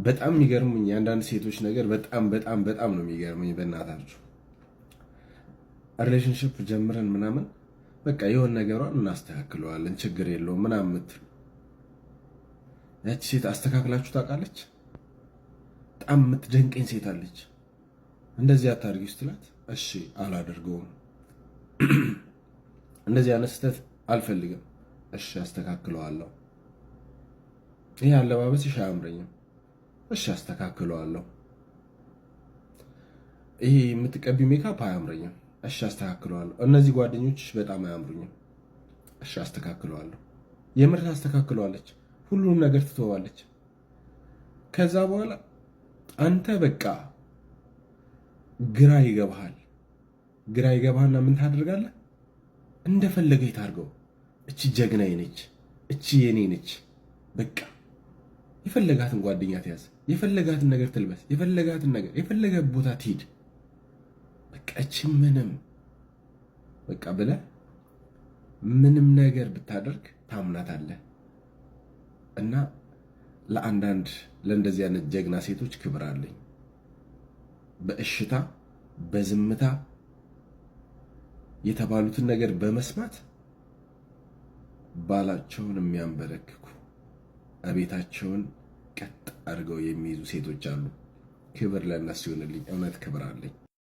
በጣም የሚገርሙኝ የአንዳንድ ሴቶች ነገር በጣም በጣም በጣም ነው የሚገርሙኝ። በእናታችሁ relationship ጀምረን ምናምን በቃ የሆነ ነገሯን እናስተካክለዋለን፣ ችግር የለውም ምናምን የምትሉ፣ ያቺ ሴት አስተካክላችሁ ታውቃለች? በጣም የምትደንቀኝ ሴት አለች። እንደዚህ አታድርጊ ስትላት እሺ አላደርገውም፣ እንደዚህ አይነት ስህተት አልፈልግም፣ እሺ አስተካክለዋለሁ፣ ይህ አለባበስሽ አያምረኝም፣ እሺ አስተካክለዋለሁ፣ ይሄ የምትቀቢው ሜካፕ አያምረኝም፣ እሺ አስተካክለዋለሁ፣ እነዚህ ጓደኞችሽ በጣም አያምሩኝም፣ እሺ አስተካክለዋለሁ። የምር ታስተካክለዋለች። ሁሉንም ነገር ትተዋለች። ከዛ በኋላ አንተ በቃ ግራ ይገባሃል። ግራ ይገባህና ምን ታደርጋለህ? እንደፈለገ ታርገው። እቺ ጀግናዬ ነች፣ እቺ የኔ ነች። በቃ የፈለጋትን ጓደኛ ትያዝ፣ የፈለጋትን ነገር ትልበስ፣ የፈለጋትን ነገር የፈለገ ቦታ ትሂድ። በቃ እቺ ምንም በቃ ብለህ ምንም ነገር ብታደርግ ታምናታለህ። እና ለአንዳንድ ለእንደዚህ አይነት ጀግና ሴቶች ክብር አለኝ። በእሽታ በዝምታ የተባሉትን ነገር በመስማት ባላቸውን የሚያንበረክኩ፣ እቤታቸውን ቀጥ አድርገው የሚይዙ ሴቶች አሉ። ክብር ለእነሱ ይሆንልኝ። እውነት ክብር አለኝ።